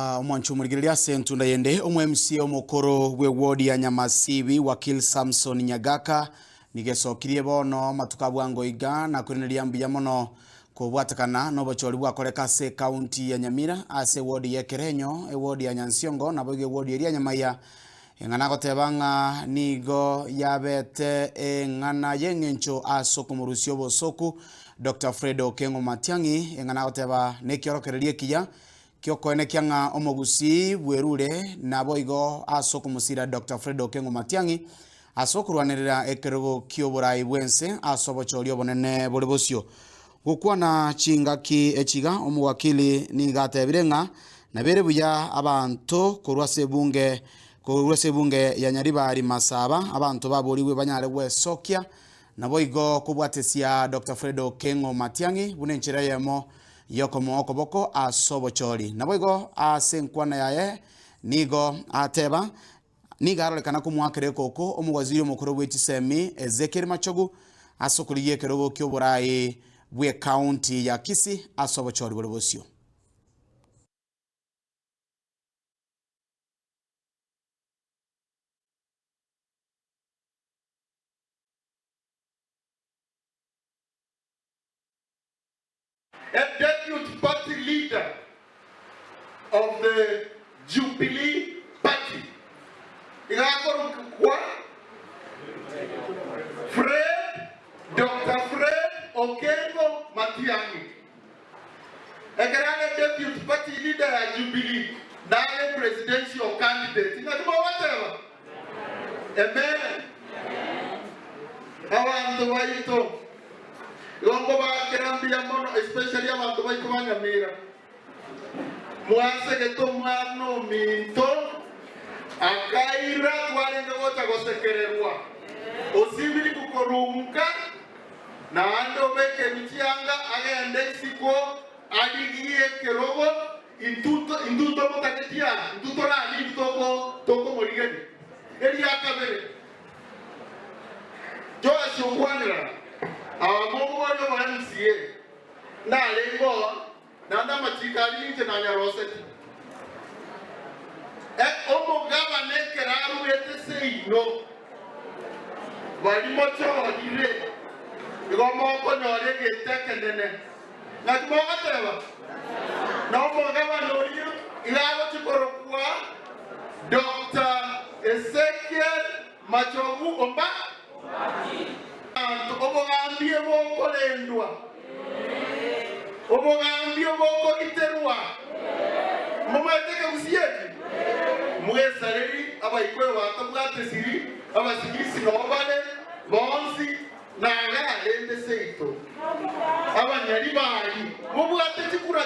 Omwancho omorigereria ase entunda yende, omo-MCA omokoro bw'eward ya Nyamasibi, Wakil Samson Nyagaka, nigo esokirie bono amatuko a bwango iga na koiraneria mbuya mono kobwatekana nobochori bwakoreka ase ecounty ya Nyamira ase eward ya Ekerenyo, eward ya Nyansiongo naboigo eward eria ya Nyamaiya. Eng'ana agoteba ng'a nigo yabete eng'ana y'eng'encho ase okomorusia obosoku Doctor Fred Okengo Matiang'i, eng'ana agoteba nekiorokererio ekiya Ki'okoenekia ng'a omogusii bwerure naboigo ase okomosira Doctor Fred Okengo Matiang'i ase okorwanerera ekerogo ki'oborai bw'ense ase obochori obonene bore bosio. Gokwana chingaki echiga omowakili nigo atebire ng'a nabere buya abanto korwa ase ebunge korwa ase ebunge ya Nyaribari Masaba abanto baborigwe banyare gwesokia naboigo kobwatesia Doctor Fred Okengo Matiang'i buna enchera eyemo Y'okomoa okoboko ase obochori. Naboigo ase enkwana yaye nigo ateba, Nigo arorekana komoakera ekoko omowaziri omokoro bwe chisemi Ezekiel Machogu ase okorigia ekerogo ki'oborai bw'ecounty ya Kisii ase obochori bore bosio. A deputy party leader of the Jubilee Party iga akorokwa Fred Doctor Fred Okengo Matiang'i. Ekero are deputy party leader ya Jubilee nare presidential candidate. Naki mogoteba? Amen. Abanto baito Igo nkobaakera mbuya mono especially abanto baito ba Nyamira. Mwasegete omwana ominto akaira twarenge gocha gosekererwa. Osibiri korunka naende obekerwe chianga agende isiko arigie ekerogo intwe intwe ntomotageti aa intwe torari intwe toko tokomorigeria. Eria kabere. Joash okwanera abamomori obo MCA narenge oo naende amachiko aria inche nanyarosete. E omogabane ekero aruete seino baria mochorire igo mokonyora egento ekenene. Naki mogoteba? Na omogabane oyio iga agochia korokwa Doctor Ezekiel Machogu Omba. Abanto, obogambi obokorendwa, obogambi obokogiterwa. Momaete ekegusii eki? Mwesareri abaikoyo batabwate siri, abasigisi noo bare bonsi. Naga rende seito abanyaribari mobwate chikura.